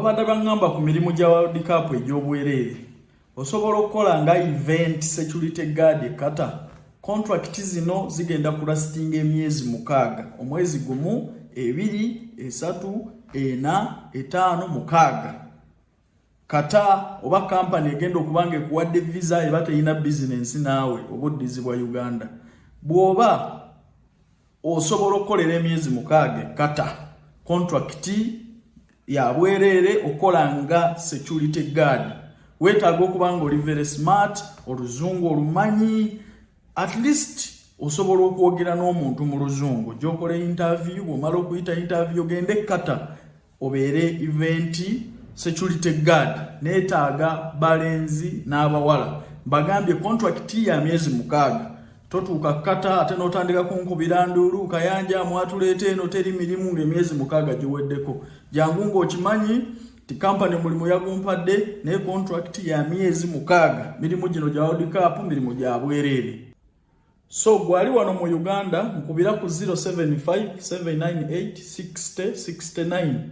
Ababadde baŋŋamba ku mirimu gya World Cup egy'obwereere, osobola okukola nga event security guard e Qatar. Contract zino zigenda kulastinga emyezi 6, omwezi 1, 2, 3, 4, 5, 6. Qatar oba kampani egenda okuba nga ekuwadde visa eba terina bizinensi naawe oba oddizibwa Uganda. Bw'oba osobola okukolera emyezi 6 e Qatar, contract ya bwereere okukola nga security guard. Weetaaga okuba nga oli very smart, oluzungu olumanyi, at least osobola okwogera n'omuntu mu luzungu. Gy'okola interview, bw'omala okuyita interview ogende e Qatar obeere event security guard. Neetaaga balenzi n'abawala. Mbagambye contract ya myezi 6. Totuuka Qatar ate n'otandika kunkubira nduulu, "Kayanja, mwatuleeta eno teri mirimu," ng'emyezi 6 giweddeko. Jangu ng'okimanyi ti kampani omulimu yagumpadde, naye contract ya myezi 6. Mirimu gino gya World Cup, mirimu gya bwereere. So gwali wano mu Uganda, nkubira ku 075 798 60 69.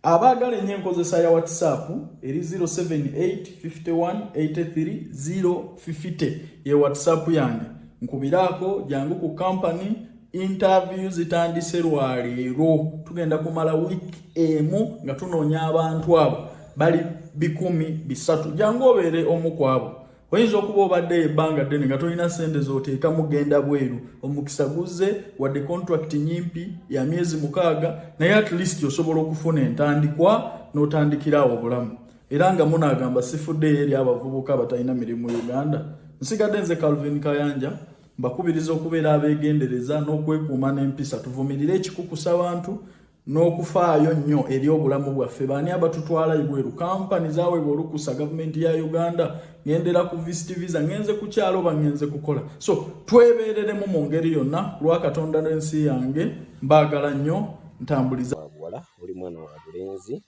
Abaagala ennyo enkozesa ya WhatsApp eri 078 51 83 050, ye WhatsApp yange. Nkubiraako, jangu ku kampani. Interview zitandise lwaleero, tugenda kumala wiiki emu nga tunoonya abantu abo bali 300. Jangu obeere omu ku abo. Oyinza okuba obaddeyo ebbanga ddene nga tolina ssente z'oteekamu genda bweru. Omukisa guzze, wadde contract nyimpi ya myezi 6, naye at least osobola okufuna entandikwa n'otandikirawo obulamu. Era nga munaagamba sifuddeyo eri abavubuka abatalina mirimu Uganda. Nsigadde nze Calvin Kayanja, mbakubiriza okubeera abeegendereza n'okwekuuma n'empisa, tuvumirire ekikukusa abantu n'okufaayo nnyo eri obulamu bwaffe. Baani abatutwala ebweru? Kampani zaweebwa olukusa gavumenti ya Uganda. Ngendera ku visit visa, ngenze ku kyalo oba ngenze kukola. So twebeereremu mu ngeri yonna lwa Katonda n'ensi yange. Mbaagala nnyo, ntambuliza. Wa buwala, oli mwana wa bulenzi,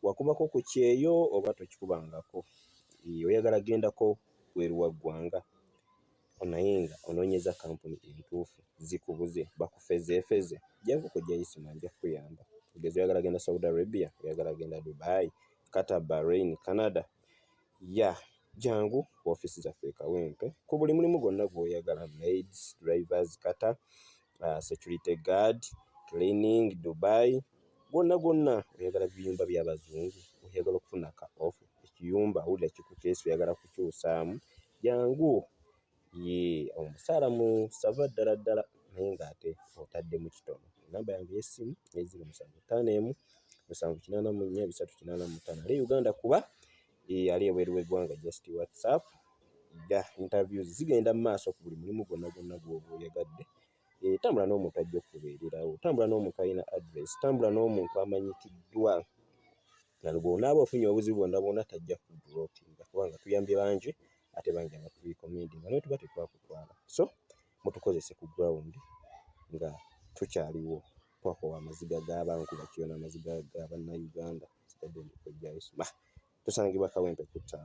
wakubako ku kyeyo oba tokikubangako, oyagala gendako bweru wa ggwanga naye nga onoonyeza kampuni entuufu zikubuze, bakufezeefeze, jangu kojja Isima, nja kukuyamba. Ogeza oyagala genda Saudi Arabia, oyagala genda Dubai, Qatar, Bahrain, Canada, ya jangu ku ofiisi zaffe e Kawempe ku buli mulimu gwonna gw'oyagala: maids, drivers Qatar, security guard, cleaning Dubai, gwonna gwonna. Oyagala biyumba by'abazungu, oyagala okufuna ka off ekiyumba, owulira kikukyesa, oyagala kukyusaamu, jangu. Ye omusaala musava ddala ddala, naye ng'ate otaddemu kitono. Enamba yange ey'essimu ye 0751 784 385. Ali e Uganda kuba ali ebweru w'eggwanga, just WhatsApp. Ja interviews zigenda mu maaso ku buli mulimu gwonna gwonna gw'oba oyagadde. Tambula n'omuntu ajja okukubeererawo, tambula n'omuntu alina address, tambula n'omuntu amanyikiddwa nga bw'onaaba ofunye obuzibu bwonna bwonna tajja kudropinga, kubanga tuyambye bangi ate bangi abaturecommendinga naye tuba tetwakutwala. So mutukozese ku ground nga tukyaliwo. Twakoowa amaziga g'abankuba kyeyo n'amaziga ga Bannayuganda. Sigadde ndi Kojja Isma, tusangibwa Kawempe ku 5.